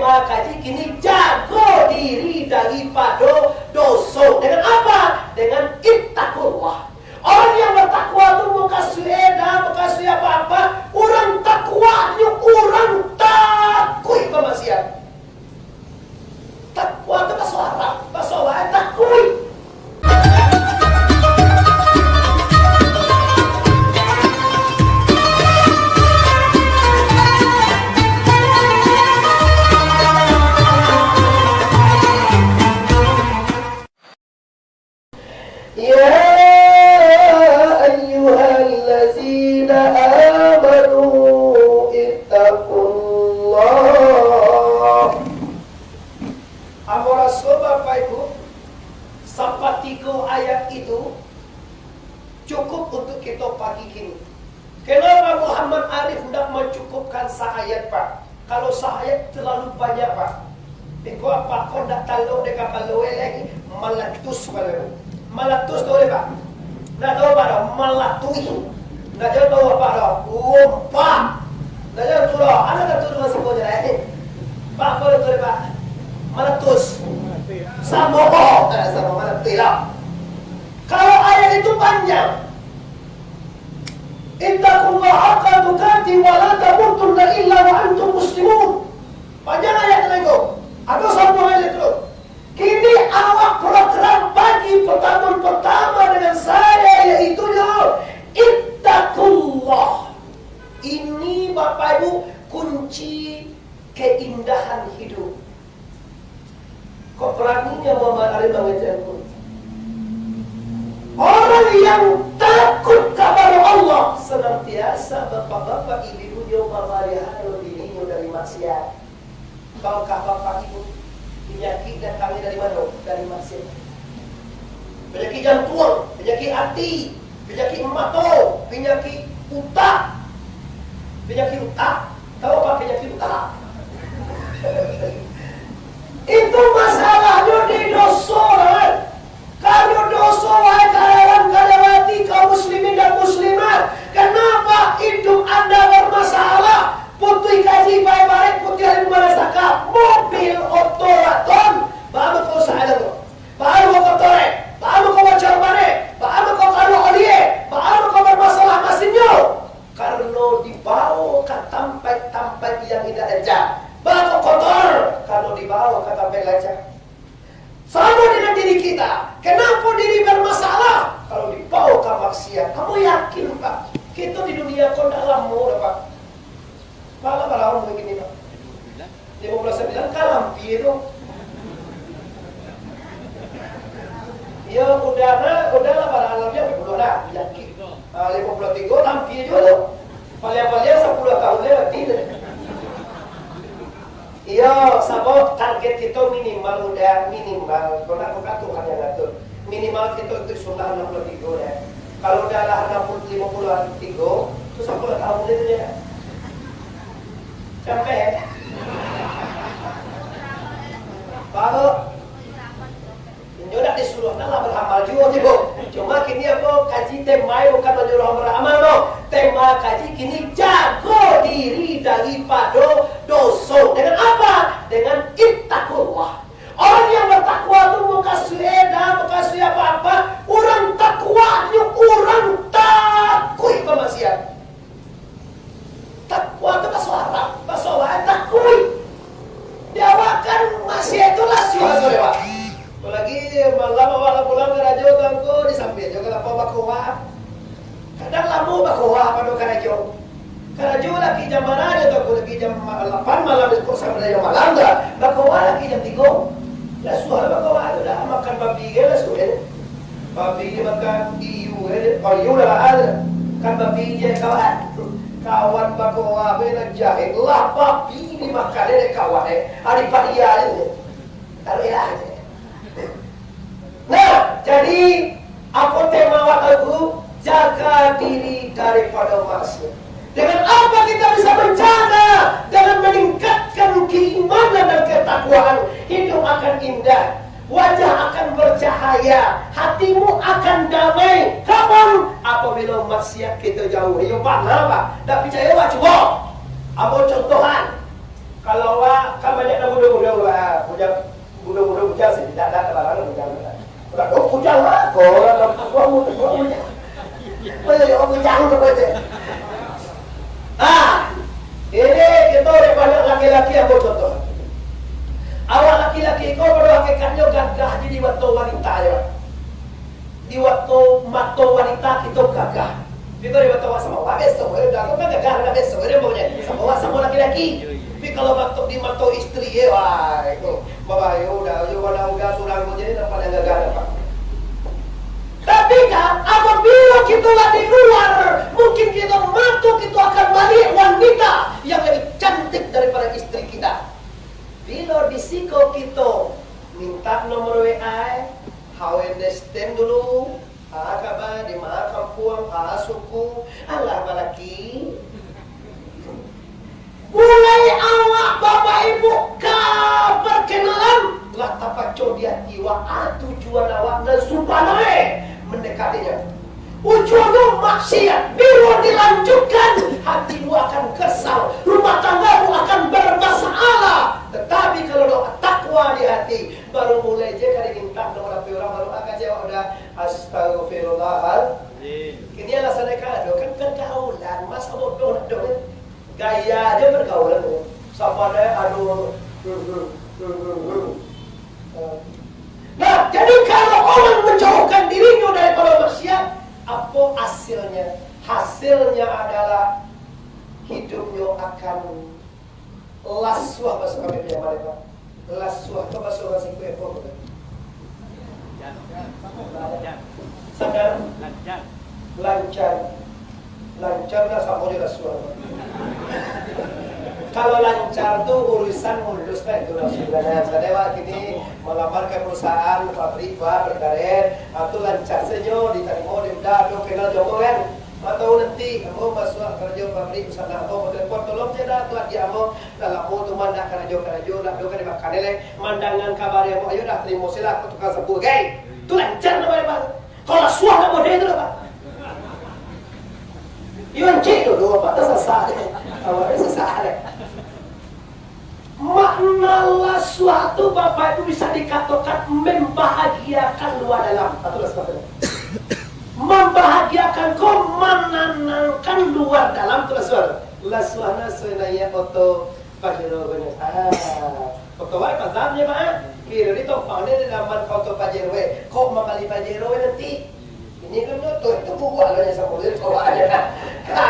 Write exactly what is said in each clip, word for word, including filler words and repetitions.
Mako, kini jago diri daripado doso. Dengan apa? Dengan ittaqullah. Orang yang bertakwa tu mukasuik eda, mukasuik apa-apa. Urang takwa nyo urang takuik bamaksiat. Takwa tu baso Arab, baso awak takuik. يا أيها الذين آمنوا اتقوا الله. Ambo raso, Bapak Ibu, sapatigo ayat itu cukup untuk kito pagi kini. Kenapa Muhammad Arif ndak mancukupkan saayat, Pak? Kalau saayat terlalu banyak, Pak. Iko apa ko ndak talok dek kapalo lai, malatus kapalo. Malatus tahu dek, Pak? Ndak tahu, Pak, dah? Malatuih. Ndak jauh tahu apa dah? Umpak. Ndak jauh tu dah. Anak dah tu dengan siko je lah, eh. Pak, apa tu dek, Pak? Malatus. Samo. Eh, samo malatuih lah. Kalau ayat itu panjang, "Ittaqullaha haqqa tuqatih wa la tamutunna illa wa antum muslimun." Panjang ayat tu, Iko. Atau sambung ayat tu. Kini awak program pagi pertama-pertama dengan saya, yaitu yo, ittaqullah. Ini, Bapak Ibu, kunci keindahan hidup. Kok baraninya Muhammad Arif mangecek aku? Orang yang takut kapado Allah, senantiasa bapak-bapak ibu-ibunyo mamaliharo dirinyo dari maksiat. Tahukah bapak ibu, panyakik datangnya dari mano? Dari maksiat. Panyakik jantuang, panyakik ati, panyakik mato, panyakik utak. Panyakik utak? Tahu apa panyakik utak? Itu masalahnyo di doso, kan? Karano doso, wahai karyawan-karyawati, kaum muslimin dan muslimat. Kenapa hidup Anda bermasalah? Putuih kaji baik-baik, putuih alim manasaka. Mobil oto raton, baa mako usah ado tu? Baa mako kotor, eh? Baa mako bocor ban, eh? Baa mako karuah oli, eh? Baa mako bermasalah masinnyo? Karano dibawo ka tampaik-tampaik yang indak lancar. Baa mako kotor? Karano dibawo ka tampaik lancar. Samo dengan diri kita. Kenapa diri bermasalah? Kalau dibawo ka maksiat. Ambo yakin, Pak, kito di dunia ko ndak lamo doh, Pak. Pala bara umua kini, Pak? Limo puluah sambilan ka lampia tu. Iyo, udah lah, udah lah, bara alamnya, limo puluah lah, yakin. Ah, limo puluah tigo lampia juo tu. Paliang-paliang sapuluah tahun lai mati tu. Iyo, sabab target kito minimal, udah minimal, kok nak buka Tuhan yang ngatur. Minimal kito itu sunnah anam puluah tigo, ya. Kalau udah lah anam puluah, limo puluah tigo, tu sapuluah tahun itu, ya. Capek, ya. Baru Inyo dak disuruah, nak lah baramal juo, Ibu. Cuma kini ambo kaji tema bukan manyuruah baramal, no. Tema kaji kini, jago diri daripado doso. Dengan apa? Dengan ittaqullah. Orang yang bertakwa tu mukasuik eda, mukasuik apa-apa. Urang takwa nyo urang takuik bamaksiat. Takwa tu baso Arab, baso awak takuik. Di awak kan maksiat tu lah suah tu lewat. Apalagi malam awak lah pulang karajo tu, angku, disambil jo kalapa bakowa. Kadang lamo bakowa pado karajo. Karajo lagi jam bara jo tu, angku, lagi jam lapan malam, sampai jam malam dah. Bakowa lagi jam tigo. Lah suah lah bakowa tu dah, makan babi ge lah suah. Babi dimakan iyu, eh, oh, iyu lah, ah, kan babi je kawan. Kawan bakowa be lah jahek, lah babi dimakan dek kawan, eh. Ari padia je. Taruh lah je. Nah, jadi, apo tema waktu tu? Jaga diri daripado maksiat. Dengan apa kita bisa menjaga? Dengan meningkatkan keimanan dan ketakwaan. Hidup akan indah. Wajah akan bercahaya, hatimu akan damai. Kapan? Apabila maksiat kita jauh. Iyo, bana, Pak. Ndak picayo, Pak, cubo. Ambo contohan. Kalau awak kan banyak namo Ado sebenarnya, samo, samo laki-laki. Tapi kalau batok di mato istri, eh, wah, itu babayo dah. Yo, walau udah surang ko jadi nampak yang gagah nampak. Tapi kan, apabila kita lah di luar, mungkin kita mato kita akan melihat wanita yang lebih cantik daripada istri kita. Bilo di siko kito minta nomor W A, eh, how understand dulu, ah, kaba, di ma kampuang, ah, suku, alah balaki. Mulai awak babae buka perkenalan, lah tapaco di ati awak, ah, tujuan awak nan subananyo mendekatinya. Ujuangnyo maksiat, bilo dilanjutkan, hati lu akan kesal, rumah tangga lu akan bermasalah. Tetapi kalau doa takwa di hati, baru mulai je ka diminta nomor H P urang, baru akan jawab dah, "Astagfirullahaladzim." Kini alasan ka ado, kan pergaulan, masa bodoh nak ado, kan? Gaya aja pergaulan tu. Sapa dek, aduh. Nah, jadi kalau orang menjauhkan dirinyo daripada maksiat, apa hasilnya? Hasilnya adalah hidupnyo akan lasuah, bahasa kami bilang, Pak. Lasuah tu bahasa urang siko apo tu? Sadar? Lancar. Lancar lah samo jo lasuah. Kalau lancar tu urusan mulus lah itu lah. Sadar, Pak, kini malamar ka perusahaan, pabrik, Pak, berkaret, ah, tu lancar sajo, ditarimo, diudah, tu kenal jomblo kan. Atau nanti ambo masuak karajo pabrik, misalkan ambo batelepon, "Tolong cek dah tu adiak ambo, lah lamo tu mah ndak karajo-karajo, ndak ado ka dimakan lai. Mandangan kabar ambo, ayo dah tarimo se lah, aku tukang sapu, gai." Tu lancar namo e, Pak. Kalau lasuah ndak model tu lah, Pak. Iyo, cek dulu, Pak, dah sasak deh. Awak dah sasak deh. Makna lasuah tu, Bapak Ibu, bisa dikatokan membahagiakan luar dalam. Itulah sebabnya. Membahagiakan ko, mananangkan luar dalam tu lasuah. Lasuah na suai naiak oto Pajero ko nyo. Ah, oto wak pazamnyo, Pak, ah. Kiro di tompang ni di laman oto Pajero, eh. Kok mambali Pajero, eh, nanti? Ini kan motor itu buat lah yang sama dia bawa aja. Ha,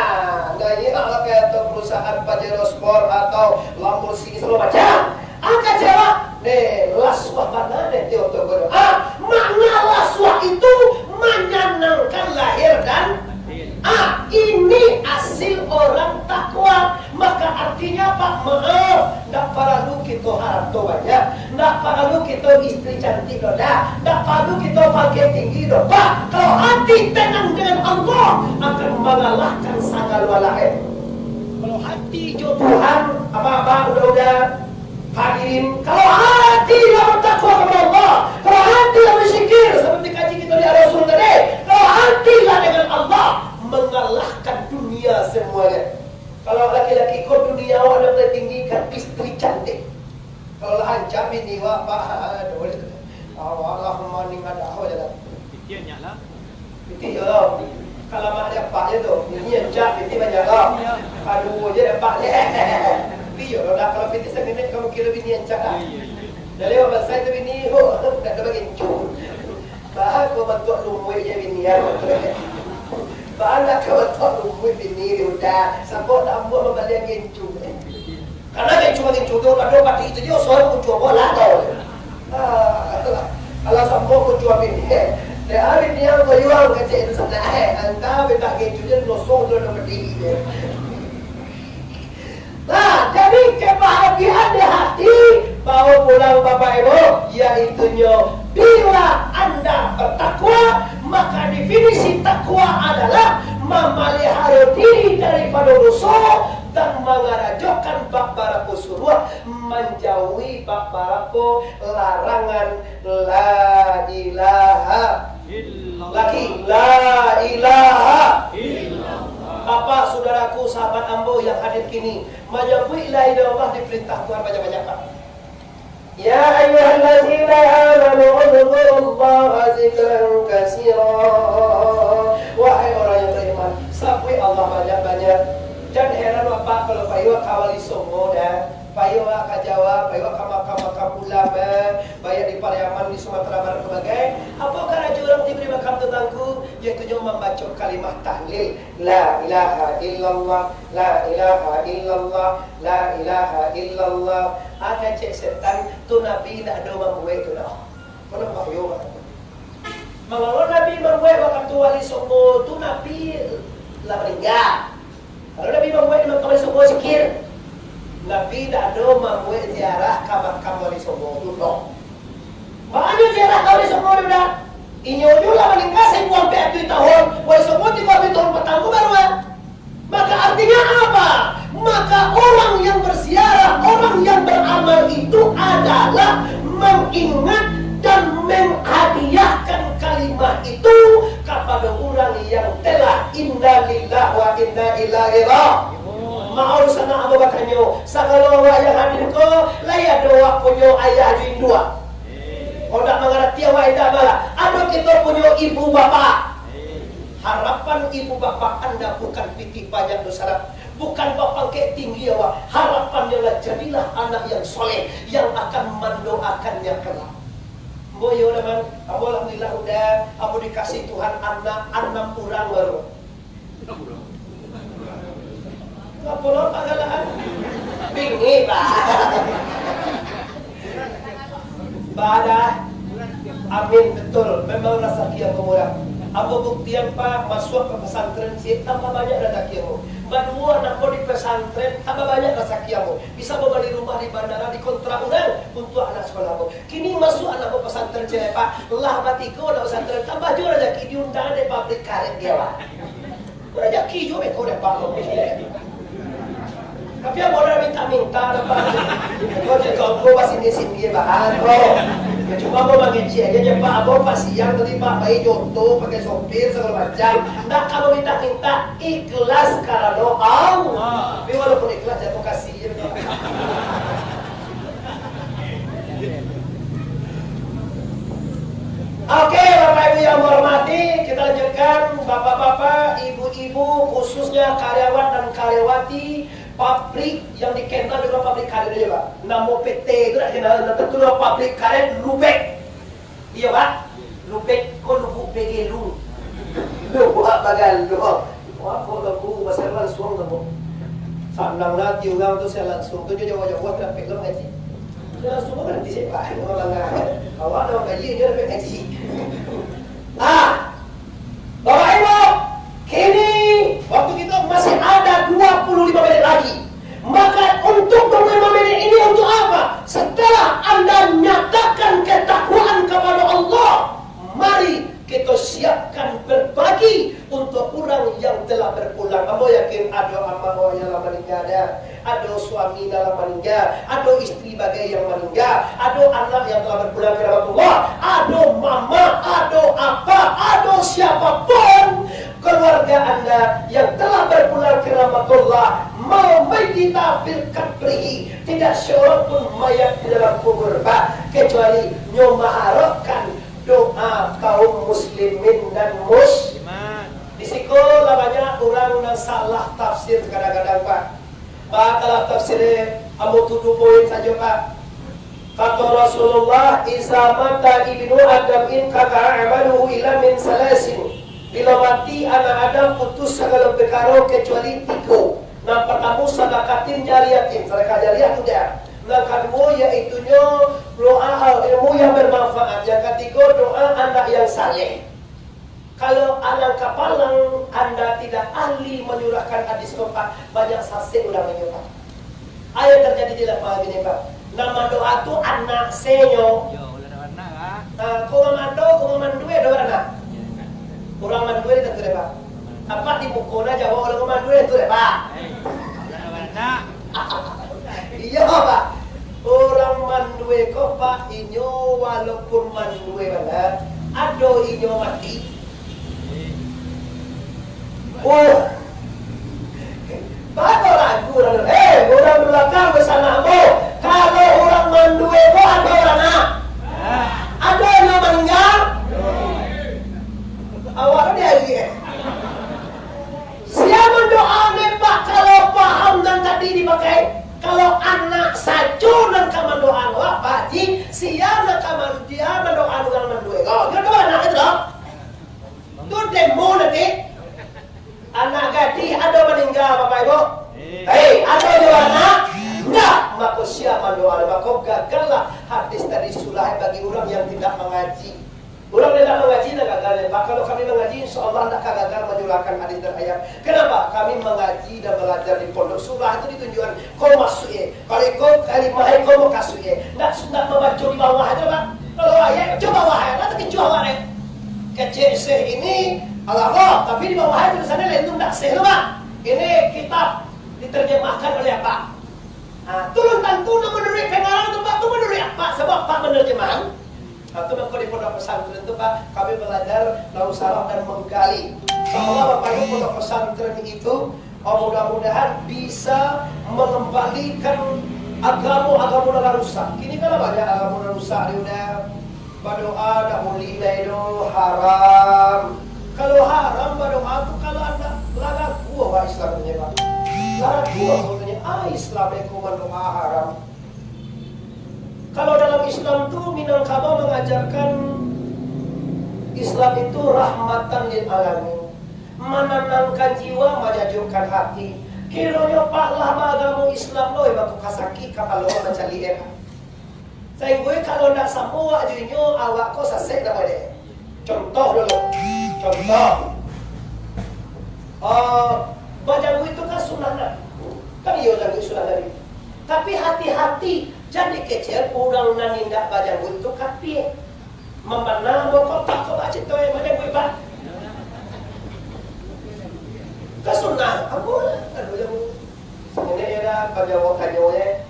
nah, ini kalau kayak atau perusahaan Pajero Sport atau Lamborghini segala macam. Angka cewek, deh, lasuah bana deh, dia untuk guru. Ah, makna lasuah itu menyenangkan lahir dan, ah, ini hasil orang takwa. Maka artinya apa? Maaf, ndak paralu kito harato banyak, ndak paralu kito istri cantik doh, dak, ndak paralu kito pangkek tinggi doh, Pak. Kalau hati tenang dengan Allah, akan mangalahkan sagalo hal lain. Kalau hati jo Tuhan, abah-abah, uda-uda, hadirin, kalau hati lah batakwa kepada Allah, kalau hati lah berzikir, seperti kaji kito di Rasul tadi, kalau hati lah dengan Allah, mengalahkan dunia semuanya. Kalau laki-laki ko dunia awak nan paling tinggi kan istri cantik. Kalau lah ancak bini awak, Pak, aduh, awak lah maning ada awak jalan. Pitih nyak lah. Pitih yo lah. Kalau mak dia Pak je tu, bini ancak, pitih banyak lah. Aduh, je dapat je. Pitih yo lah, kalau pitih sanginik kamu kira bini ancak lah. Iya, iya, iya. Dari awak bansa itu bini, oh, tak ada bagi cu. Bah, kau bantuak lumui je bini ya. Bah, nak kau bantuak lumui bini dia udah. Sampai tak buat membali angin cu. Karena dia cuma dia cudo, ada padi itu dia, soal muncul bola tau. Ah, kalau sampai muncul bini, eh. Dia hari ni yang bayuang kecil itu sana, eh. Antah bintang angin cu dia, nosong tu ada padi dia. Nah, jadi kebahagiaan di hati, bawa pulang Bapak Ibu, yaitunyo bila anda bertakwa, maka definisi takwa adalah memelihara diri daripada dosa dan mangarajokan babarapo suruah, manjauhi babarapo larangan. La ilaha. Illallah. Lagi, la ilaha. Illallah. Bapak, saudaraku, sahabat ambo yang hadir kini, manyabuik la ilaha illallah diperintah Tuhan banyak-banyak, Pak. Ya ayyuhallazina amanu, udzkurullaha dzikran katsira. Wahai orang yang beriman, sabuik Allah banyak-banyak. Jan heran Bapak kalau payuak ka Wali Songo dah, payuak ka Jawa, payuak ka makam-makam ulama, baiak di Pariaman, di Sumatera Barat, bagai. Apo karajo urang diberi makam tu, Tuanku? Iyotu nyo mambaco kalimah tahlil, "La ilaha illallah, la ilaha illallah, la ilaha illallah." Ah, kecek setan, tu Nabi indak ado mambuek tu doh. Kono bahayo bana. Mangalo Nabi mambuek wakatu Wali Songo tu, Nabi lah maningga. Kalau Nabi mambuek di makam Wali Songo zikir, Nabi indak ado mambuek ziarah ka makam Wali Songo tu doh. Baa nyo ziarah ka Wali Songo tu dah? Inyo tu lah maningga saribu ampek ratuih tahun, Wali Songo tigo ratuih tahun patang tu baru, ah. Maka artinya apa? Maka orang yang berziarah, orang yang beramal itu adalah mengingat dan menghadiahkan kalimah itu kepada orang yang telah inna lillahi wa inna ilaihi ra-, Maaf, sanak ambo batanyo, sagalo awak yang hadir ko, lai ado awak punyo ayah jo induak? Kok ndak mangarati awak, indak apolah. Ado kito punyo ibu bapak. Harapan ibu bapak anda bukan pitih banyak dosarak, bukan bapangkek tinggi awak. Harapan ialah jadilah anak yang soleh, yang akan mandoakannya kelak. Ambo yo, Daman, ambo alhamdulillah udah, ambo dikasih Tuhan anak anam urang baru. Apo lo pagalaan? Bingik, Pak. Badah. Amin, betul. Memang rasaki ambo murah. Ambo buktian, Pak, masuak ka pesantren ciek, tambah banyak rasaki ambo. Baduo anak ambo di pesantren, tambah banyak rasaki ambo. Bisa babali rumah di bandara, dikontrak urang untuak anak sekolah ambo. Kini masuak anak ambo pesantren ciek, Pak. Lah batigo anak pesantren, tambah juo rasaki, diundang dek pabrik karet di awak. Rajaki juo beko dapek. Tapi ambo dak minta-minta doh, Pak. Kok cako ambo basindia-sindia bahan, bro. Cuma ambo mangecek aja, Pak. Ambo Pak siang tadi, Pak, pai jo oto, pakai sopir, sagalo macam. Ndak ka minta-minta, ikhlas karano Allah. Tapi walaupun ikhlas, jatuah kasih je, Pak. Oke, Bapak Ibu yang hormati, kita lanjutkan. Bapak-bapak, ibu-ibu, khususnya karyawan dan karyawati pabrik yang dikenal dengan pabrik karet aja, Pak. Namo P T itu dak dikenal, nan terkenal pabrik karet Lubek. Iyo, Pak. Lubek ko Lubuk Begelung. Lubuk Bagalung. Wah, kok lagu bahasa langsuang tu, kok. Sanang lah ati urang tu, sia langsuang tu, jauah-jauah tu dapek lo mangaji. Sia langsuang tu nanti sepak, awak dah mangaji, dia dapek gaji. Ah, Bapak Ibu, kini waktu kita masih ada dua puluh lima menit lagi. Maka untuk dua puluh lima menit ini untuk apa? Setelah Anda nyatakan ketakwaan kepada Allah, mari kita siapkan berbagi untuk urang yang telah berpulang. Ambo yakin ado amak awak yang lah maningga, ado suami nan lah maningga, ado istri bagai yang maningga, ado anak yang telah berpulang ke rahmatullah, ado mama, ado apa, ado siapapun keluarga Anda yang telah berpulang ke rahmatullah, mau mayyita fil qabrihi, tidak seorang pun mayat di dalam kubur, Pak, kecuali nyo maharapkan doa kaum muslimin dan mus-, di siko lah banyak urang nan salah tafsir kadang-kadang, Pak. Pak, kalau tafsir ambo tujuh poin sajo, Pak. Kata Rasulullah, "Iza mata ibnu Adam inqata'a amaluhu illa min salasin." Bila mati anak Adam, putus sagalo pekaro kecuali tigo. Nan partamo, sadakatin jariyatin, sadakah jariah tu dia. Nan kaduo, yaitunyo doa ilmu yang bermanfaat. Yang katigo, doa anak yang saleh. Kalau anak kapalang, anda tidak ahli menyurahkan hadis ko, Pak, banyak sasek urang inyo, Pak. Ayo terjadi di lapangan ini, Pak. Nan mandoa tu anak senyo. Yo, ulah ada anak, ah. Ah, ko urang mando, ko urang mandue, ada anak. Urang mandue di tantu deh, Pak. Apa di muko na Jawa, urang mandue tu deh, Pak. Eh, ulah ada anak. Iyo, Pak. Urang mandue ko, Pak, inyo walaupun mandue bana, ado inyo mati. Oh. Baru lagu urang, eh, urang balakang basanak ambo. Kalau urang mandue ko ado baranak? Ado inyo maningga? Awak tu diari, eh. Sia mandoa ne, Pak, kalau paham nan tadi dipakai? Kalau anak sajo nan ka mandoa awak, Pak Haji, sia nan ka man-, sia mandoa urang mandue ko? Nyo tu anak itu, doh. Tu demo Mako gagallah hadis dari surah bagi urang yang tidak mangaji. Urang yang indak mangaji, indak gagal, ya, Pak. Kalau kami mangaji, insya Allah indak ka gagal manyurahkan hadis dan ayat. Kenapa? Kami mangaji dan balajar di pondok, surah tu ditunjukkan, ko masuak, eh. Kalau iko kalimah, eh, ko mukasuik, eh. Indak, indak mambaco di bawah ajo, Pak. Kalau ayat, baco bawah, eh. Lah takicuah awak, eh. Kecek Syekh ini, Allah, tapi di bawah ajo tulisannya lain tu, indak Syekh tu, Pak. Ini kitab diterjemahkan oleh apa? Ah, tu alun tantu nak manuruik pengarang tu, Pak, tu manuruik apa? Sabab apa penerjemahan? Nah, tu mako di pondok pesantren tu, Pak, kami balajar dalam salah dan menggali. Insya Allah, Bapak Ibu, pondok pesantren itu, oh, mudah-mudahan bisa mengembalikan agamo-agamo nan rusak. Kini kan banyak agamo nan rusak, dia udah badoa dak buliah lai doh, haram. Kalau haram badoa tu, kalau anda lah ragu awak Islam tu, Pak. Lah ragu awak tu, ah, Islam ko mandoa haram. Kalau dalam Islam tu, Minangkabau mangajarkan Islam itu rahmatan lil alamin, mananangkan jiwa, manyajukkan hati. Kironyo Pak lah baagamo Islam lo, eh, mako ka sakik kapalo mancaliak, eh, Pak. Sainggo kalau ndak samo awak jo inyo, awak ko sasek namo dek. Contoh dulu. Contoh. Eh, bajangguik tu kan sunnah Nabi. Kan iyo, jangguik sunnah Nabi. Tapi hati-hati, jan dikecek urang nan indak bajangguik tu kapia. Mambana bokok Pak, kok bacito, eh, bajangguik, Pak. Kan sunnah, ampun lah, aduh, yang ini ya dah, panjawab-panjawab, eh.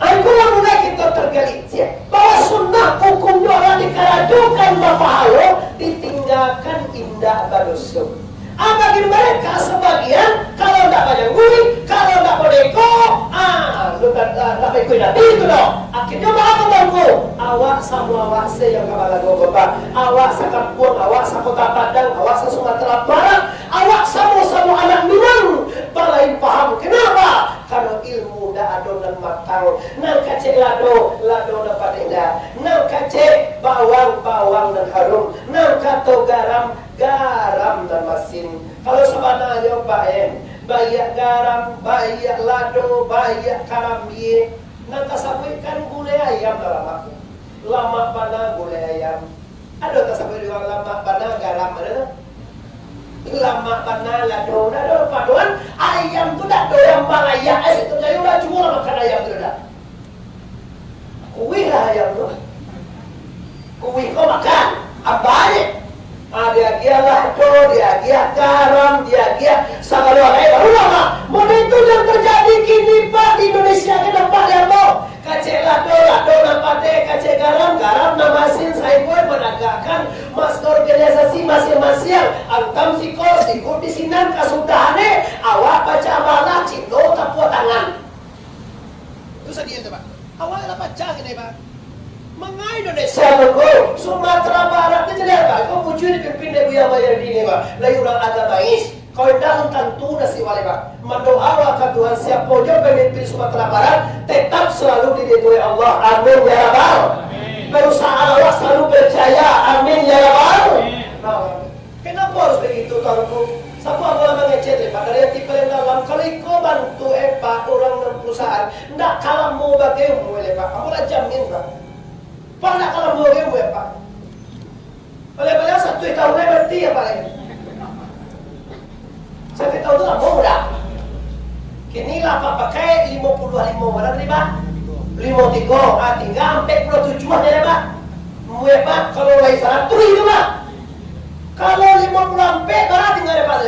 Angku lah mulai kita tergelincir bahwa sunnah hukumnyo lah dikarajokan bapahalo, ditinggakan indak badoso. Ah, bagi mereka sebagian, kalau ndak bajangguik, kalau ndak bodeko, ah, lu tak, tak, tak baik Nabi itu doh. Akhirnyo baa, Tuanku? Awak samo awak se yang ka balago, Bapak. Awak sakampuang, awak sakota Padang, awak sa-Sumatera Barat, awak samo-samo anak Minang, balain paham. Kenapa? Karano ilmu ndak ado nan matang. Nan kacek lado, lado nan padeh ndak. Nan kacek bawang, bawang nan harum. Nan kato garam, garam nan masin. Kalau sabananyo, Pak, eh, baiak garam, baiak lado, baiak karambia, nan tasabuik kan gulai ayam lah lamak. Lamak bana gulai ayam. Ado tasabuik di urang lamak bana garam, ado tu? Lamak bana lado, ado. Padoan ayam tu dak doyan baraiak, eh, situ jayo lah juo lah makan ayam tu dah. Kuih lah ayam tu. Kuih ko makan, abai. Ah, diagiah lado, diagiah garam, diagiah sagalo, eh, baru lah, Pak. Model tu yang terjadi kini, Pak, di Indonesia, kita, Pak, lihat, Pak. Kacek lado, lado nan padeh, kacek garam, garam nan masin, sainggo managakkan mas-, organisasi masiang-masiang. Antam siko, sikut di sinan, kasudahan e, awak pacah balah, Cino tapuak tangan. Tu sadian tu, Pak. Awak lah pacah kini, Pak. Mangai Indonesia tu, ko? Sumatera Barat ni jadi apa? Ko bujur dipimpin dek Buya Bayar dini, Pak. Lai urang agamais. Kalau indak, tantu nasib wak, Pak. Mandoa wak ka Tuhan, siapo jo pamimpin Sumatera Barat, tetap selalu diridoi Allah. Amin, ya Rabbal. Perusahaan awak selalu berjaya. Amin, ya Rabbal. Nah, kenapa harus begitu, Tuanku? Siapo ambo lah mangecek, Pak, dari hati paling dalam. Kalau iko bantu, eh, Pak, urang nan perusahaan, ndak ka lamo bagai umua, Pak. Ambo lah jamin, Pak. Pak, ndak ka lamo bagai umua, Pak. Paling-paling satu tahun lai mati, ya, paling. Satu tahun tu lamo dah. Kini lah, Pak, pakai limo puluah limo, bara tadi, Pak? Limo tigo, ah, tingga ampek puluah tujuah je, Pak. Mue, Pak, kalau lai saratuih tu, Pak. Kalau limo puluah ampek, bara tingga, Pak?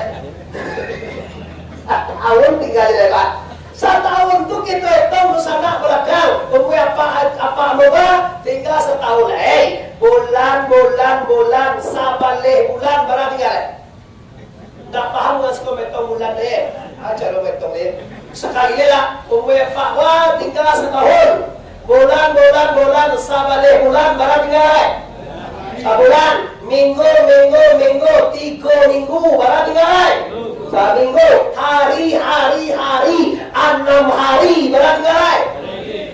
Satahun tingga je, Pak. Satahun tu kito etong dunsanak balakang. Umua apak, apak ambo ba, tingga satahun lai. Bulan, bulan, bulan, sabaleh bulan, bara tingga lai? Ndak paham urang siko maetong bulan deh. Ah, caro maetong deh. Sakali deh lah, umua apak, wah, tingga satahun. Bulan, bulan, bulan, sabaleh bulan, bara tingga lai? Sabulan, minggu, minggu, minggu, tigo minggu, bara tingga lai? Saminggu, hari, hari, hari, anam hari, bara tingga lai?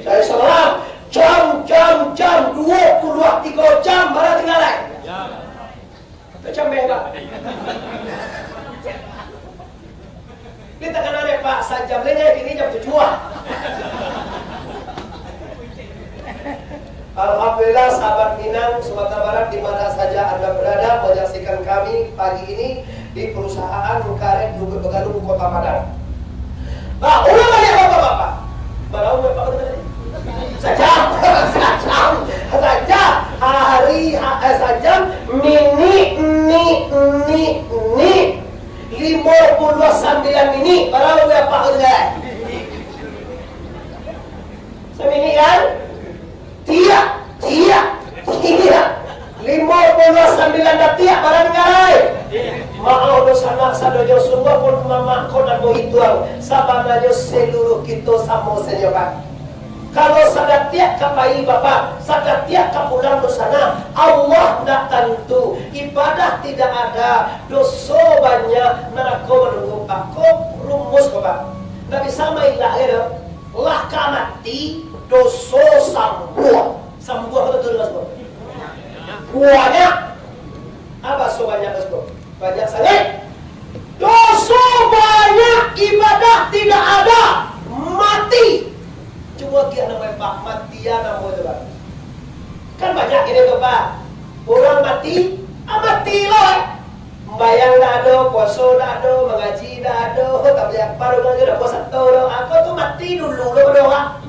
Sahari samalam, jam, jam, jam, duo puluah tigo jam, bara tingga lai? Macam meh, Pak. Ni takana dek Pak, sajam lai, kini jam tujuah. Sahabat Minang Sumatera Barat, di mana saja Anda berada, menyaksikan kami pagi ini di perusahaan Karet Lubuak Begaluh, Kota Padang. Nah, ulang baliak, Bapak-bapak. Bara umur Bapak tadi? Sajam. Sajam. Sajam. Hari, ha-, eh, sajam, minik, ni, ni, ni. Limo puluah sambilan minik. Bara umur Bapak tadi? Saminik kan? Tiak, tiak, tiak. Limo puluah sambilan datiak, bara danga lai. Maoh dunsanak sadonyo, sungguahpun mamak ko nan bahituang, sabananyo saluruah kito samo sajo, Pak. Kalau sadatiak ka pai Bapak, sadatiak ka pulang dunsanak, Allah ndak tantu, ibadah tidak ada, doso banyak, narako manunggu, Pak. Ko rumus ko, Pak. Ndak bisa mailak, kan? Lah ka mati, doso sambuah. Sambuah tu, tu, tu, tu. Banyak. Apa so banyak, tu? Banyak sangat. Doso banyak, ibadah tidak ada, mati. Cubo kira namo, Pak, matian namo tu, Pak. Kan banyak kini tu, Pak. Urang mati, ah, mati lo, eh. Sumbayang ndak ado, puaso ndak ado, mangaji ndak ado, tapi apa urang ndak puaso tu, urang apa tu mati dulu lo, urang.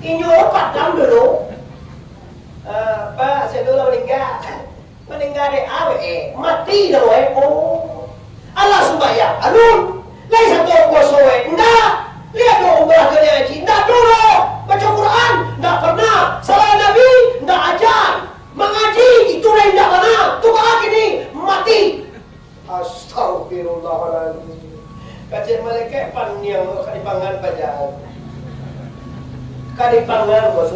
Inyo lo padam dulu. Ah, Pak, sia tu lah maningga. Maningga dek awak, eh, mati dah, eh. Oh. Alah sumbayang alun. Lai sato puaso, eh, indak. Lai ado umrah jo haji, indak ado doh. Baco Quran, indak pernah. Salat Nabi, indak aja. Mangaji, itu lah indak bana. Tu baa kini, mati. Astagfirullahaladzim. Kecek malaikat paniang tu ka dipangan paja. Ka dipangan, bos.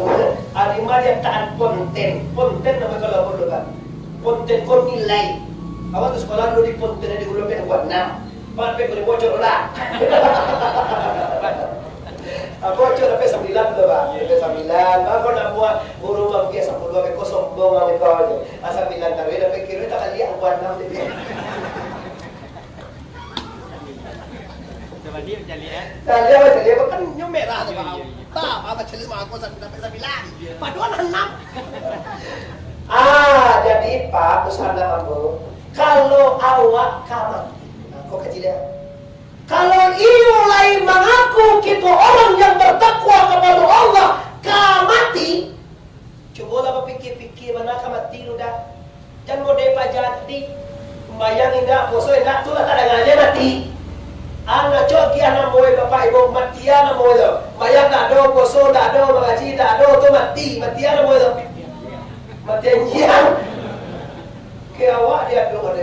Ari mah dia taat ponten. Ponten namo kalau perlu kan. Ponten ko nilai. Awak tu sekolah dulu di ponten di guru ambiak buah enam. Pak, ambiak guru bocor lah. Apa cok dapek sambilan tu, Pak? Dapek sambilan. Baa ko nak buek guru bang biasa puluah beko sombong ang iko je. Asa bilang taruih dapek kiro tak kaliak buat enam je. Coba dia cari, eh. Cari apa cari apa kan nyo merah tu, Pak. Iya, iya, iya. Tak apa cari mah aku sampai dapek sambilan. Iya. Paduan enam. Ah, jadi Pak, usaha ambo. Kalau awak ka mati, nah, kok kecil ya. Kalau iyo lai mangaku kito orang yang bertakwa kepada Allah ka mati, cubolah bapikia-pikia bana ka mati tu dah. Jan model paja tadi, sumbayang indak, puaso indak, tu lah tak danga je mati. Anak cok agiah namo e bapak ibu, matian namo e tu. Sumbayang tak ado, puaso tak ado, mangaji tak ado, tu mati, matian namo e tu. Matian jiang. Ke awak diadok ado.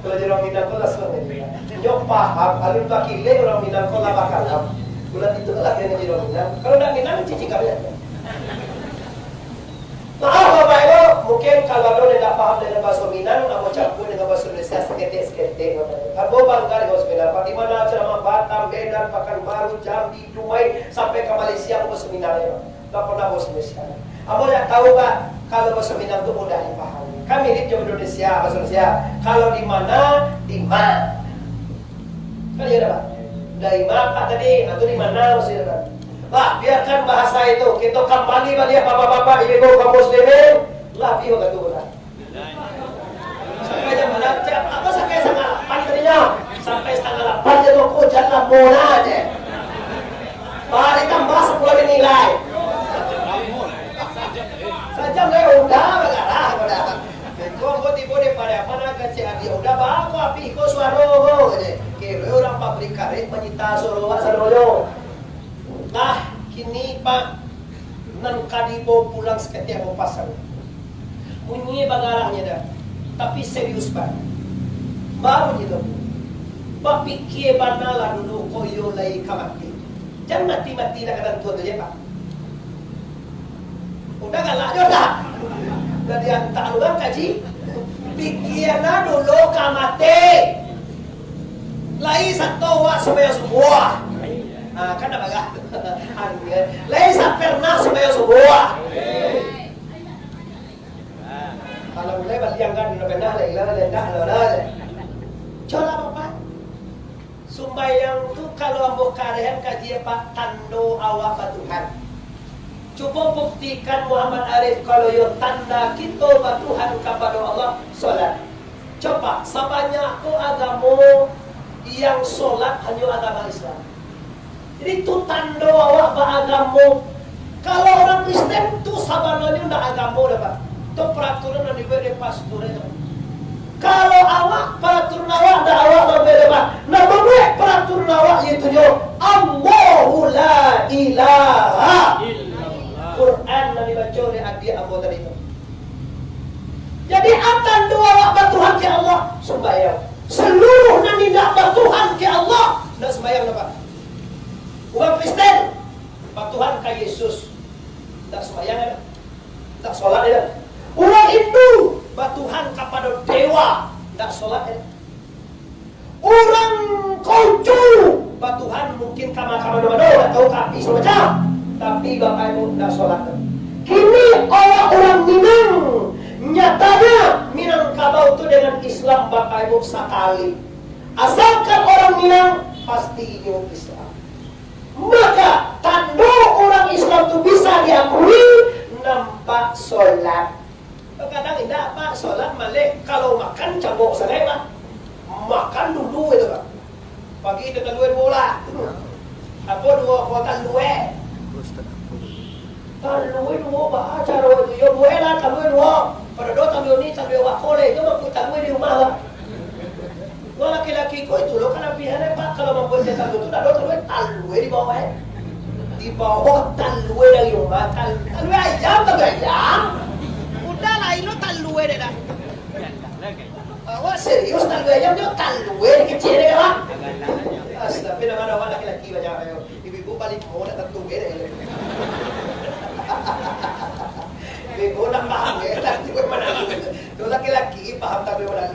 Kalau jadi urang Minang ko lah sanang aja. Nyo paham, alun bakilek urang Minang ko lah bakalam. Bulan itu lah kena jadi urang Minang. Kalau ndak Minang, cicing kami aja. Maaf Bapak Ibu, mungkin kalau ado yang ndak paham dengan bahasa Minang, ambo campur dengan bahasa Indonesia saketek-saketek. Ambo bangga dengan bahasa Minang. Di mana ceramah Batam, Medan, Pekanbaru, Jambi, Dumai, sampai ke Malaysia, ambo bahasa Minang ya. Ndak pernah bahasa Indonesia. Ambo ndak tahu, Pak, kalau bahasa Minang tu mudah dipahami. Kan mirip jo Indonesia, bahasa Indonesia. Kalau di mana, di ma. Kan iya dah, Pak? Dari ma, Pak, tadi, nah, tu di mana maksudnya, Pak? Pak, biarkan bahasa itu. Kita kembali balik bapak-bapak, ibu-ibu kaum muslimin. Lah, pi waktu tu, Pak. Sampai jam berapa? Apa sampai setengah lapan tadinya? Sampai setengah lapan je toko, jan lamo lah je. Bah, ditambah sapuluah menit lai. Sajam lai, udah bagarah, udah. Ko ambo tibo di Pariaman, kecek adia, udah baku api ko suaro ko, je. Kiro urang pabrik karet manyita suaro awak sadonyo. Lah, kini, Pak, nan ka dibawa pulang saketek ambo pasang. Bunyi bagarahnyo dah, tapi serius, Pak. Baru gitu. Bapikia bana lah dulu, kok iyo lai ka mati. Jan mati-mati lah ka tantuan tu je, Pak. Udah galak jo dah. Udah diantak urang kaji. Pikia nah dulu ka mati. Lai sato wak sumbayang subuah. Ah, kan dah bagah. Lai sapernah sumbayang subuah. Kalau mulai baliang kan, udah pernah lah, ilang lah, indak lah, lah. Colah, Bapak. Sumbayang tu kalau ambo karehan kaji, Pak, tando awak ba Tuhan. Cubo buktikan, Muhammad Arif, kalau iyo tanda kito batuhan kapado Allah, solat. Coba, sabanyak ko agamo yang solat hanyo agamo Islam. Jadi, tu tando awak baagamo. Kalau urang Kristen tu sabananyo ndak agamo doh, Pak. Tu peraturan nan dibuek dek pastur itu. Kalau awak, peraturan awak ndak awak mambuek doh, Pak. Nan mambuek peraturan awak, yaitu nyo, Allahu la ilaha illallah. Quran nan dibaco dek adiak ambo tadi tu. Jadi, a tando awak batuhan ka Allah, sumbayang. Saluruah nan indak batuhan ka Allah, ndak sumbayang doh, Pak. Urang Kristen batuhan ka Yesus, ndak sumbayang doh. Ndak solat doh. Urang Hindu batuhan kapado dewa, ndak solat doh. Urang Konghucu batuhan mungkin ka ma-, ka mano-mano, ndak tahu, ka api samacam. Tapi, Bapak Ibu, ndak solat. Kini awak urang Minang, nyatanya Minangkabau tu dengan Islam, Bapak Ibu, sakali. Asalkan urang Minang, pasti inyo Islam. Maka, tando urang Islam tu bisa diakui, nampak solat. Kadang indak, Pak, solat maleh. Kalau makan, cangok sangaik, Pak. Makan dulu itu, Pak. Pagi itu talua duo lah. Apo duo, apo talua? Talua duo, baa caro itu? Yo, bueklah talua duo. Pado talua ni, talua wako leh. Itu mambuek talua di rumah, Pak. Wah, laki-laki ko itu lo kalabiahannyo, Pak. Kalau mambuek talua tu, ndak ado talua, talua di bawah, eh. Di bawah talua dari rumah, tal-, talua ayam, talua ayam. Udah lah, ilo talua deh dah. Awak serius, talua ayam tu talua kecil deh, Pak. Astaga, tapi nama awak laki-laki banyak, ayo. Ibu-ibu paling mau nak tentu beda ya. Ibu nak paham ya, tentu mana. Tu laki-laki paham tapi mana.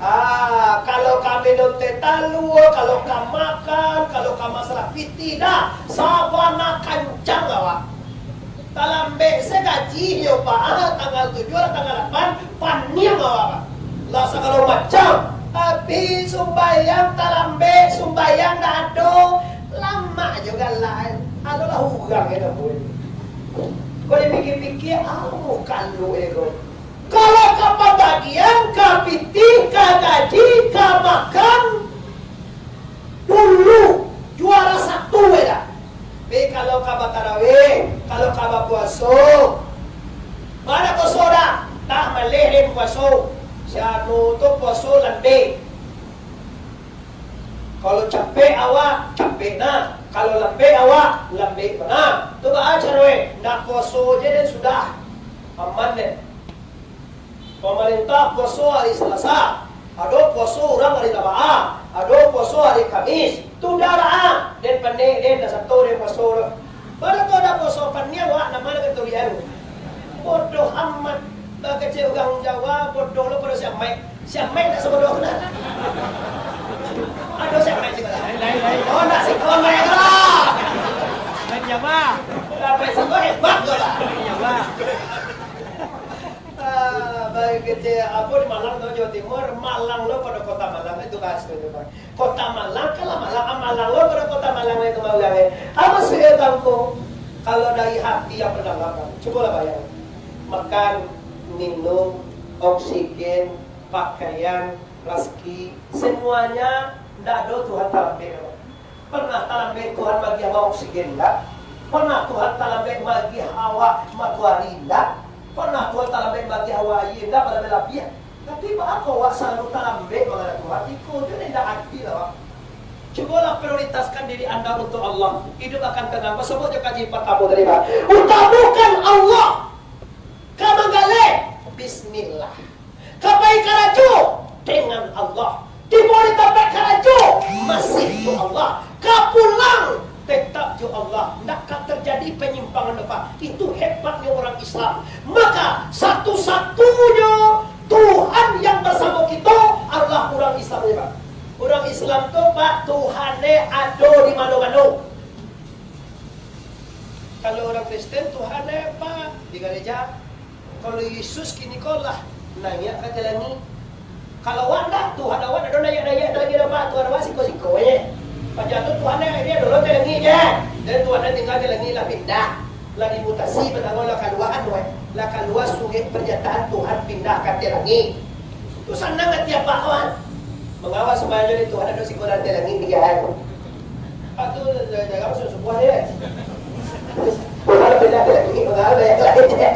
Ah, kalau kami nonte talua, kalau ka makan, kalau ka masalah pitih dah, sabana kancang awak. Talambek se gaji nyo, Pak, ah, tanggal tujuh atau tanggal lapan, paniang awak, Pak. Lah sagalo macam, tapi sumbayang talambek, sumbayang ndak ado, lamak juo lah. Adolah urang e namonyo. Kok dipikia-pikia, amuah kalu e ko. Kalau ka pambagian, ka pitih, ka gaji, ka makan, dulu juara satu e dah. Tapi kalau ka batarawih, kalau ka bapuaso, ma ndak puaso dah? Dah maleh den puaso. Si anu tu puaso lambek. Kalau capek awak, capek nah. Kalau lambek awak, lambek bana. Tu baa caro e? Ndak puaso je den sudah. Aman den. Pamarintah puaso hari Salasa, ado puaso urang hari Jumaat, ado puaso hari Kamis. Tu dah lah, den panek, den dah sato, den puaso tu. Pada tu dah puaso paniang, wak, nama nak turian. Bodoh amat. Bakecek urang Jawa, bodoh lo pado si Amaik. Si Amaik nak sabodoh tu nah. Ado si Amaik siko lah. Lain, lain, lain. Oh, nak siko Amaik lah. Lain Jawa. Sampai siko hebat tu lah. Lain Jawa. Ah, baik, kecil. Apo di Malang tu, Jawa Timur, Malang lo pado Kota Malang, itu bahas tu, Bang. Kota Malang, kalau Malang, ah, Malang lo pado Kota Malang itu, Bang, Bang, eh. Apo sih, eh, kampung? Kalau dari hati yang berdalam, Bang, cubolah bayangkan. Makan, minum, oksigen, pakaian, rasaki, semuanya ndak ado Tuhan talambek, Bang. Pernah talambek Tuhan magiah awak oksigen, ndak? Pernah Tuhan talambek magiah awak matoari, ndak? Pernah Tuhan talambek magiah awak aia, ndak, balabeh-labeh? Tapi, baa kok awak salalu talambek mangadok Tuhan? Iko tu nan indak adil, awak. Cubolah prioritaskan diri anda untuk Allah. Hidup akan tenang. Basobok jo kaji partamo tadi, Pak. Utamakan Allah. Ka manggaleh, bismillah. Ka pai karajo, dengan Allah. Tibo di tampek karajo, masih jo Allah. Ka pulang, tetap jo Allah. Ndak ka terjadi penyimpangan, Pak. Itu hebatnya orang Islam. Maka, satu-satunyo Tuhan yang bersamo kito adalah urang Islam, Pak. Urang Islam tu, Pak, Tuhan e ado di mano-mano. Kalau urang Kristen, Tuhan e, Pak, di gareja. Kalau Yesus kini ko lah naiak ka ateh langik. Kalau awak ndak, Tuhan awak ndak ado naiak-naiak ka langik doh, Pak. Tuhan awak siko-siko se. Paja tu Tuhan e, ini ado lo ateh langik se. Dan Tuhan e tingga ateh langik lah pindah. Lah dimutasi, batangah lah kalua anu, eh. Lah kalua surek pernyataan Tuhan pindah ka ateh langik. Tu sanang ati apak ko, ah. Mangawak sumbayang jo Tuhan ado siko ateh langik, tiga hari. Ah, tu jarang subuh-subuh hari, eh. Tuhan pindah ateh langik, mangawak yang lain, eh.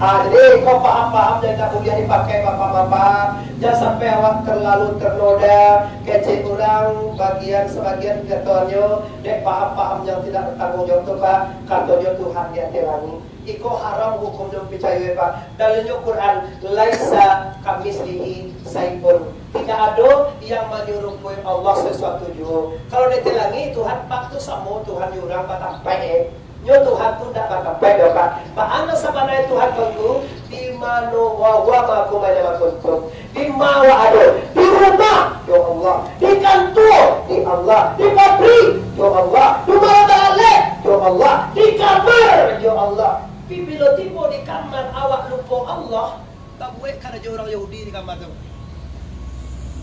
Ah, jadi, ko paham-paham yang tak buliah dipakai bapak-bapak. Jan sampai awak terlalu ternoda, kecek urang, bagian, sabagian katoannyo, dek paham-paham yang tidak bertanggung jawab tu, Pak, katonyo Tuhan di ateh langik. Iko haram hukumnyo, picayo, Pak. Dalilnyo Quran, "Laisa kamitslihi syai'un." Tidak ado yang manyerupai Allah sesuatu juo. Kalau di ateh langik, Tuhan Pak tu samo Tuhan jo urang batampaik, eh. Nyo Tuhan tu ndak batampaik doh, Pak. Baa nan sabananyo Tuhan Bangku, di mano wa huwa ma'akum aina ma kuntum. Di ma awak ado, di rumah, yo Allah. Di kantua, di Allah. Di pabrik, yo Allah. Di rumah baleh, yo Allah. Di kamar, yo Allah. Tapi bilo tibo di kamar awak lupo Allah, Tabuek karajo urang Yahudi di kamar tu.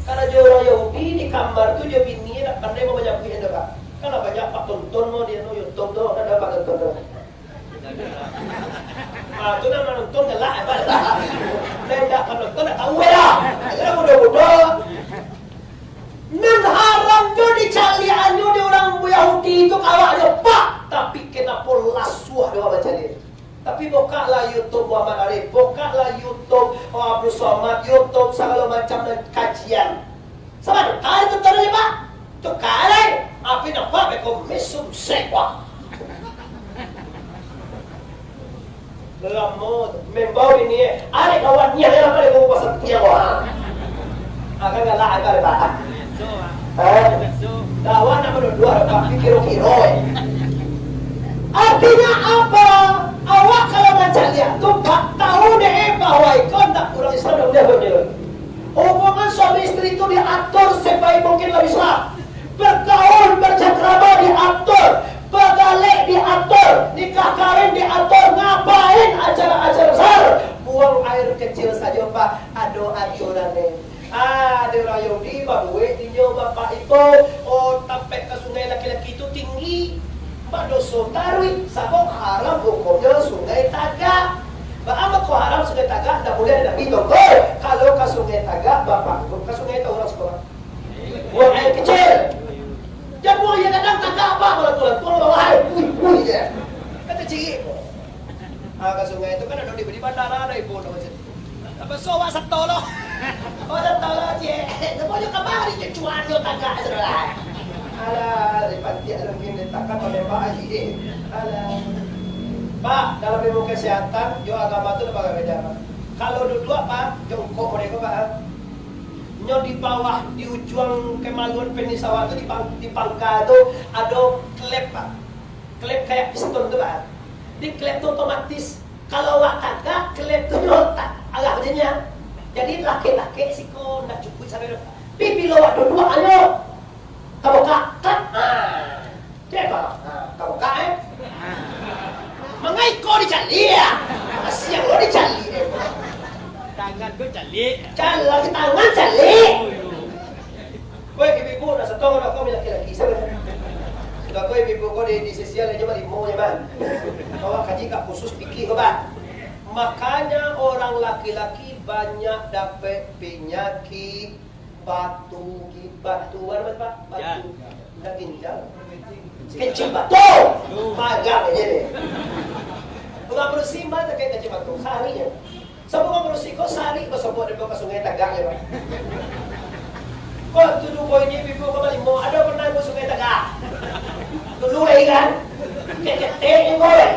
Karajo urang Yahudi di kamar tu, jo bini ndak pandai mau manyabuik endo, Pak. Kan lah banyak Pak tonton no di anu YouTube tu, kan ada Pak tonton tu. Ah, tu nan manonton galak, eh, Pak. Nan indak panonton ndak tahu, eh, lah. Aja lah budak-budak. Nan haram jo dicaliakannyo di urang Yahudi tu ka awak nyo, Pak. Tapi kenapo lasuah jo awak mancaliak? Tapi bukaklah YouTube Muhammad Arif, bukaklah YouTube, oh, Abdul Somad, YouTube sagalo macam nan kajian. Sabanta ditonton aja, Pak. Tuka lai. Api nampak beko mesum sekwa. Lamo tu. Membau ini, eh. Arif kawan nian, eh, apa dia bawa pasal tiang, wah. Akan galak, akan galak. Eh? Lawan nak menuduh, Pak, pikir-kiro, eh. Artinya apa? Awak kalau mancaliak tu, Pak, tahu deh, eh, bahwa iko ndak urang Islam, ndak buliah buat. Hubungan suami istri tu diatur sebaik mungkin lah bisa. Bergaul, bercengkrama diatur, bagalek diatur, nikah kawin diatur, ngapain acara-acara besar? Buang air kecil saja, Pak, ado aturan, eh. Ah, di urang Yahudi babuek dinyo bapak iko, oh, tampek ka sungai laki-laki tu tinggi. Badoso taruih, sabab haram hukumnyo sungai tagak. Baa mako haram sungai tagak, ndak buliah di Nabi tonggo. Kalau ka sungai tagak, bapak tu ka sungai tu urang sikolah. Buang air kecil. Jan buang air gadang tagak, Pak, balantuang-lantuang bawah air. Ui, ui, je. Kan kecil. Ah, ka sungai tu kan ado di, di bandara, ado ibu, ado masjid. Tapi so awak sato lo. Awak sato lo, cik. Namo nyo kamari je cuan yo tagak sudah lah. Alah, di pantiak lo mungkin letakkan pada Pak Haji, eh. Alah. Pak, dalam ilmu kesehatan, jo agama tu lah beda, Pak. Kalau duduak, Pak, jongkok mereka, Pak. Nyo di bawah, di ujuang kemaluan penis awak tu, di pang-, di pangka tu, ado klep, Pak. Klep kayak piston tu, Pak. Di klep tu otomatis, kalau awak tagak, klep tu nyo tak arah macam nyo. Jadi, lakek-lakek siko ndak cukuik sampai tu. Tapi, bilo awak duduak, ayo. Tabukak, tak? Ah. Cek, Pak. Ah, tabukak, eh. Mangaiko dicaliak, ah. Siang lo dicaliak, eh. Tangan tu caliak. Caliak, tangan caliak. Weh, ibu-ibu, nak setong rokok, laki-laki, sabar. Sudah ko ibu-ibu ko di, di sisi lain cuma limo je, Bang. Bawa kaji ka khusus fikih ko, Bang. Makanya orang laki-laki banyak dapat penyakit batu, gi-, batu, apa, Pak? Batu. Ginjal. Ginjal. Kencing batu. Pagang aja deh. Urang bersih mah tak kayak kencing batu. Sehari je. Sabab urang bersih ko sari basobok dek ka sungai tagak je, Pak. Ko tu duo ini ibu ko balimo, ado pernah ibu sungai tagak? Dulu lai kan? Keketek ko lai.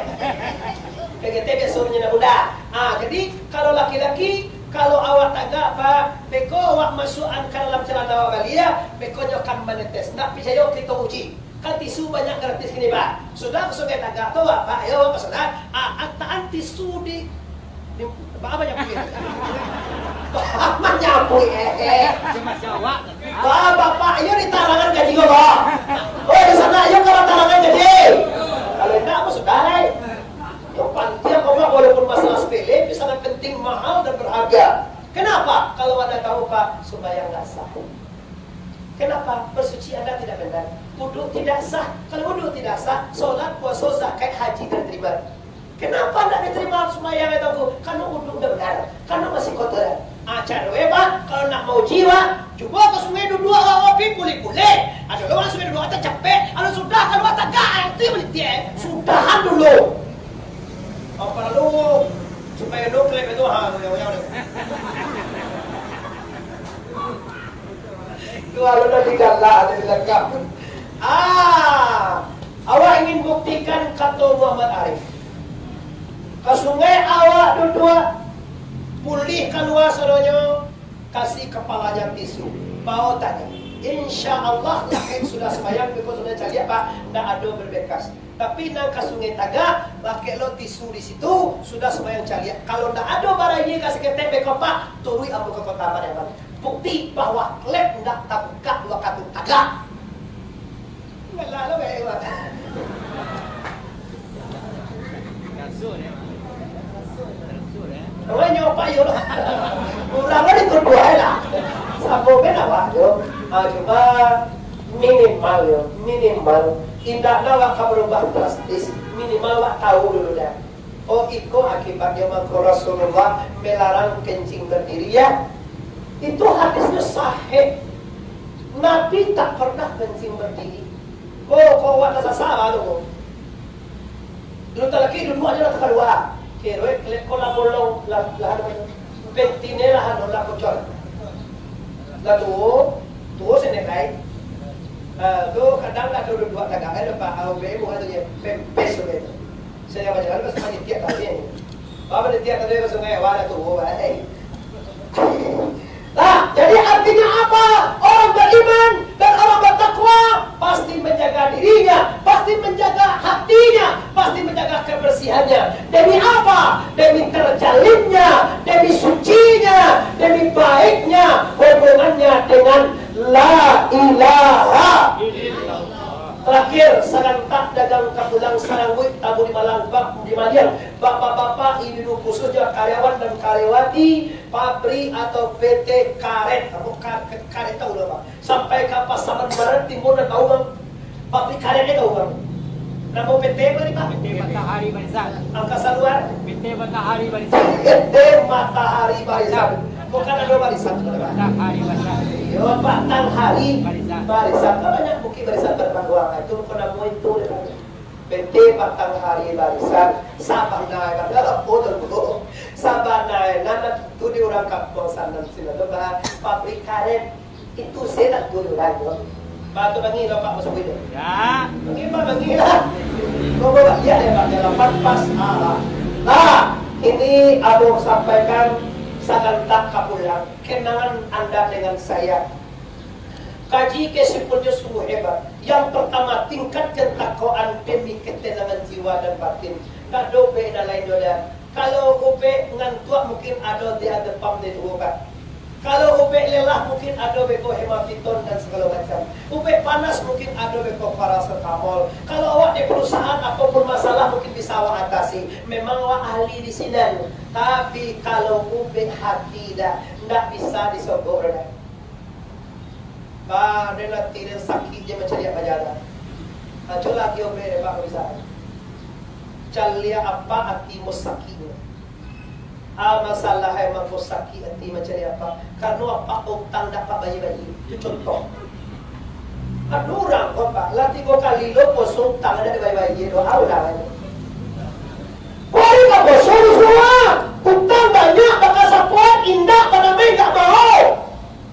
Keketek biasonyo nak budak. Ah, jadi kalau laki-laki, kalau awak tagak, Pak, beko awak masuakan ka dalam calana awak baliak, beko nyo akan manetes. Ndak picayo kito uji. Kan tisu banyak gratis kini, Pak. Sudah ka sungai tagak tu, Pak, yo, ka sungai. Ah, antaan tisu di, di, Pak, apa nyapu ya? Pak, apa nyapu, eh, eh. Cuma jawab. Pak, Bapak, iyo di tarangan ka jigo, Pak. Oh, di sana, iyo kalau tarangan ka jigo. Kalau indak, apa sudah, eh? Yang penting, Bapak, walaupun masalah sepele, itu sangat penting, mahal, dan berharga. Kenapa? Kalau Anda tahu, Pak, sumbayang nggak sah. Kenapa? Bersuci Anda tidak benar. Wudhu tidak sah. Kalau wudhu tidak sah, sholat, puasa, zakat, haji tidak terima. Kenapa ndak diterima sumbayang itu, Ngku? Karena uduk ndak benar, karena masih kotor. Ah, caro e, Pak, kalau nak mauji, Pak, cubo ka sungai duduak, Pak, Pak, pi pulih-pulih. Ado urang sungai duduak ateh capek, kalau sudah kaluar tagak, eh, itu yang malitik, eh. Sudahan dulu. Apa lalu, supaya lo kelep itu, ha, lo yang, yang, yang. Tu lalu dah digalak, dah dilekap. Ah, awak ingin buktikan kato Muhammad Arif. Ka sungai awak duduak, pulih kalua sadonyo, kasih kapalanya tisu, bao tanya. Insya Allah, lakek sudah sembahyang, beko sudah caliak, Pak, ndak ado berbekas. Tapi nan ka sungai tagak, lakek lo tisu di situ, sudah sembahyang caliak. Kalau ndak ado barayie ka saketek beko, Pak, turuik ambo ka Kota Pariaman. Bukti bahwa klep ndak tabukak wakatu tagak. Ngalah lo, bae, Pak. Teransur, ya, Pak. Teransur, ya. Namanya apa, yo? Urang kan itu dua, ya, lah. Sabo kan awak, yo. Ah, cuma minimal, yo. Minimal. Indaklah awak ka berubah drastis. Minimal awak tahu dulu, dah. Oh, iko akibatnyo mangko Rasulullah melarang kencing berdiri, ya. Itu hadisnyo sahih. Nabi tak pernah kencing berdiri. Ko, ko awak tasasa baru ko. Dulu talaki duduak ajo lah takalua. Kiro e, kelek ko lah bolong, lah, lah anu, pentine lah anu, lah bocor. Lah tuo, tuo senek lai. Ah, tu kadang lah duduak tagak, eh, lepas, ah, ubek bukan tu je, pempes ubek tu. Saya bajalan pas panitia tadi ni. Bapak panitia tadi ka sungai, wah, dah tuo, eh. Nah, jadi artinya apa? Orang beriman dan orang bertakwa pasti menjaga dirinya, pasti menjaga hatinya, pasti menjaga kebersihannya. Demi apa? Demi terjalinnya, demi sucinya, demi baiknya hubungannya dengan La ilaha. Terakhir, sagantak dagang kapulang sarangguik tamu di Malang, bab di Maliang. Bapak-bapak, ibu-ibu, khususnya karyawan dan karyawati pabrik atau P T karet. Kamu ka-, karet tahu lah, Pak? Sampai ka Pasaman Barat, Timur, dan tahu, Bang? Pabrik karet ni tahu, Bang? Nama P T apa ni, Pak? P T Matahari Barisan. Angkasa Luar. P T Matahari Barisan. P T Matahari Barisan. Bukan ada barisan, Pak. Matahari Barisan. Yo, Batang Hari Barisan. Barisan. Kan banyak bukit barisan berbangunan. Itu bukan nama itu, dia. P T Batang Hari Barisan. Sabana, kan? Apa tu, Bu? Sabana, nan tu di urang kampuang sana, sini tu, Pak. Pabrik karet. Itu setan tu, Pak. Pak, tu bangih lah, Pak, masuk itu. Ya. Bangih, Pak, bangih lah. Kau bawa dia, ya, Pak, dalam pas, ah. Nah, ini Abah sampaikan sagantak kapulang. Kenangan anda dengan saya. Kaji kesimpulannya sungguh hebat. Yang pertama, tingkatkan takwaan demi ketenangan jiwa dan batin. Tak do be nan lain do dah. Kalau ubek ngantuak, mungkin ado di ada pam di duo, Pak. Kalau ubek lelah, mungkin ado beko hemaviton dan segala macam. Ubek panas, mungkin ado beko paracetamol. Kalau awak di perusahaan, apapun masalah, mungkin bisa awak atasi. Memang awak ahli di sinan. Tapi kalau ubek hati dah, ndak bisa disobok dah. Ba, den ati den sakik je mancaliak bajala. Nah, cubo lagi ubek dek Pak bisa. Caliak apak ati mo sakik nyo. Ah, masalah emang ko sakik ati mancaliak apak. Karano apak utang dak apak bayia-bayia. Itu contoh. Ado urang ko, Pak, lah tigo kali lo poso utang dak dibayia-bayia doh. Au lah. Ko ari ka poso di surang. Utang banyak, bakasapoan indak, banamai indak mau.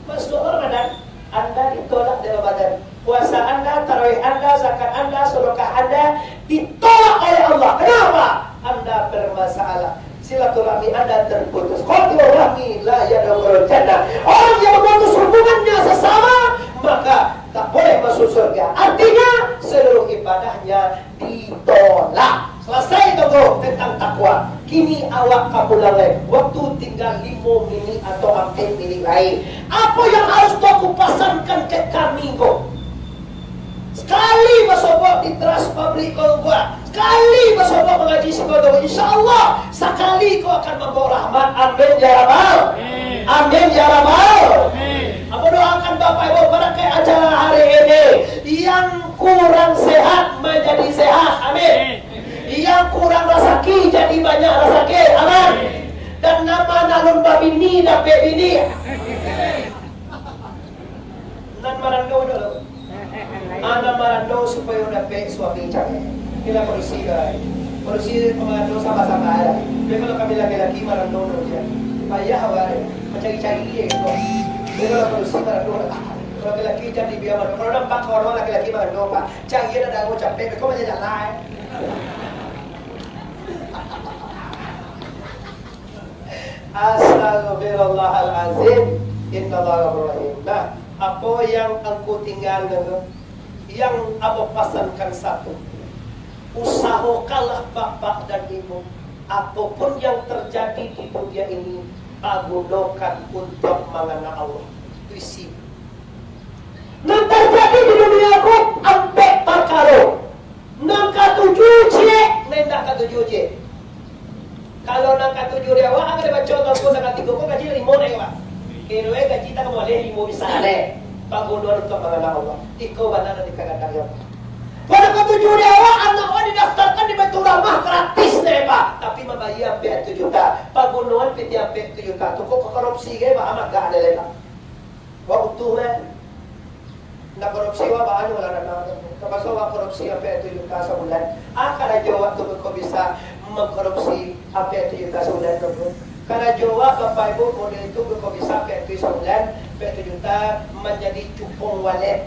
Masuk Ramadan, anda ditolak dari Ramadan. Puasa anda, tarawih anda, zakat anda, sedekah anda ditolak oleh Allah. Kenapa? Anda bermasalah. Silaturahmi anda terputus. Qati'ur rahmi la yadkhulul jannah. Orang yang memutus hubungannya sesama, maka tak boleh masuk surga. Artinya, seluruh ibadahnya ditolak. Selesai itu, Ngku, tentang takwa. Kini awak ka pulang lai. Waktu tinggal limo minik atau ampek minik lai. Apa yang harus Ngku pasankan ka kami, Ngku? Sakali basobok di teras pabrik ko, Ngku. Sakali basobok mangaji siko, Ngku. Insya Allah, sakali ko akan mambawa rahmat. Amin ya Rabbal. Amin. Amin ya Rabbal. Amin. Apa doakan Bapak Ibu pada ke acara hari ini? Yang kurang sehat menjadi sehat. Amin. Amin. Yang kurang rasaki jadi Alun babini, dapek bini. Nan marando dulu. Anak marando supayo dapek suami cari. Inilah padusi, guys. Padusi pamarando sama-sama aja. Tapi kalau kami laki-laki marando dulu ya. Payah awak deh. Mencari-cari dia gitu. Tapi kalau padusi marando, ah, kalau laki-laki jadi biar marando. Kalau nampak orang laki-laki marando, Pak, cari ada daun capek, kau macam jalan. Astagfirullahalazim. Innallaha ghafurur rahim. Nah, apa yang angku tinggalkan tu? Yang ambo pasankan satu, usahokanlah bapak dan ibu, apapun yang terjadi di dunia ini, pagunokan untuak mangana Allah. Tu isi. Nan terjadi di dunia ko ampek parkaro. Nan katuju ciek, nan indak katuju ciek. Kalau nan katuju di awak, akan dibaco Al-Quran nan katigo ko gaji limo naiak, Pak. Kiro gaji tak boleh limo bisa deh. Pagunoan untuak mangana Allah. Iko bana nan dikagandang ya, Pak. Kalau katuju di awak, anak awak didaftarkan di Baitul Rahmah gratis deh, Pak. Tapi mambayia ampek tujuah juta. Pagunoan pitih ampek tujuah juta tu kok korupsi ge, Pak, amat gak ada leh, Pak. Wak utuh, eh. Nak korupsi wak banyak lah, nak, nak. Termasuk wak korupsi ampek tujuah juta sabulan. Ah, karajo wak tu kok bisa mengkorupsi ampek tujuah juta sabulan tu? Karajo wak, Bapak Ibu, model itu kok bisa ampek tujuah sabulan, ampek tujuah juta manjadi cupong walet.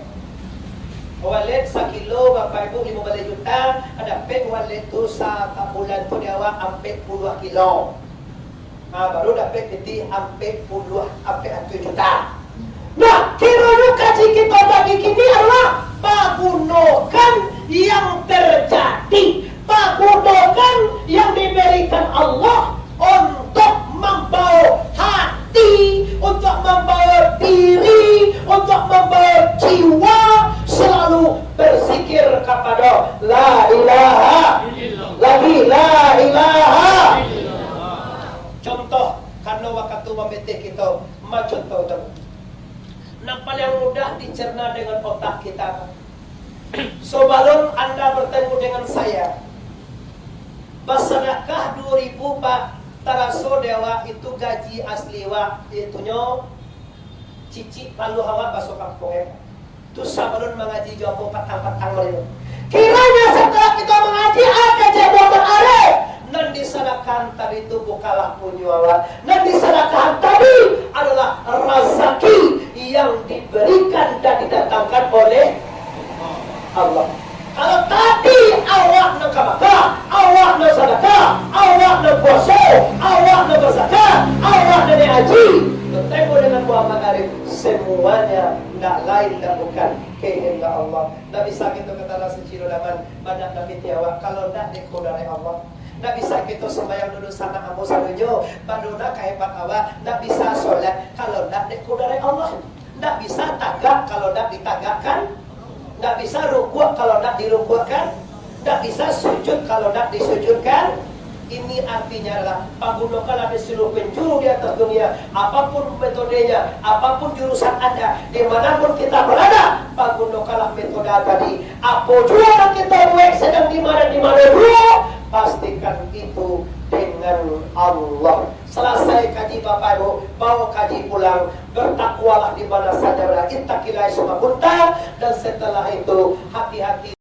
Walet sakilo, Bapak Ibu, limo baleh juta, dapek walet tu sabulan tu di awak ampek puluah kilo. Ah, baru dapek pitih ampek puluah, ampek ratuih juta. Nah, kironyo kaji kito pagi kini adalah pagunokan yang terjadi, pagunokan yang diberikan Allah untuk mambawa hati, untuk mambawa diri, untuk mambawa jiwa selalu berzikir kepada La ilaha lagi, La ilaha. Contoh, karano wakatu mambeteh kito, macontoh tu. Nan paliang mudah dicerna dengan otak kita. Sabalun anda bertemu dengan saya, basadakah duo ribu, Pak, taraso dek awak itu gaji asli awak, itunyo cicik paluah awak baso kampuang, eh. Tu sabalun mangaji jo ambo patang-patang tadi tu. Kiranya setelah kita mangaji, akan jadi Muhammad Arif. Nan disadakahan tadi tu bukanlah punyo awak. Nan disadakahan tadi adalah razaki yang diberikan dan didatangkan oleh Allah. Kalau tadi awak nan ka Makkah, awak nan sadakah, awak nan puaso, awak nan bazakat, awak nan naiak haji, batemu dengan Muhammad Arif, semuanya ndak lain ndak bukan kehendak Allah. Ndak bisa kito katalah suci dolaman, banyak nan pitih awak, kalau ndak dek kudarat Allah. Ndak bisa kito sumbayang dunsanak ambo sadonyo, badonyo ka hebat awak, ndak bisa solat, kalau ndak dek kudarat Allah. Ndak bisa tagak kalau ndak ditagakkan, ndak bisa rukuk kalau ndak dirukukkan, ndak bisa sujud kalau ndak disujudkan. Ini artinya adalah, pagunokanlah di seluruh penjuru di atas dunia, apapun metodenya, apapun jurusan anda, di mana pun kita berada, pagunokanlah metode tadi. Apo juo nan kita buek, sedang di mana, di mana juo, pastikan itu dengan Allah. Salasai kaji Bapak Ibu, bawa kaji pulang, bertakwalah di mana saja berada. Ittaqillaha haitsuma kunta, dan setelah itu hati-hati.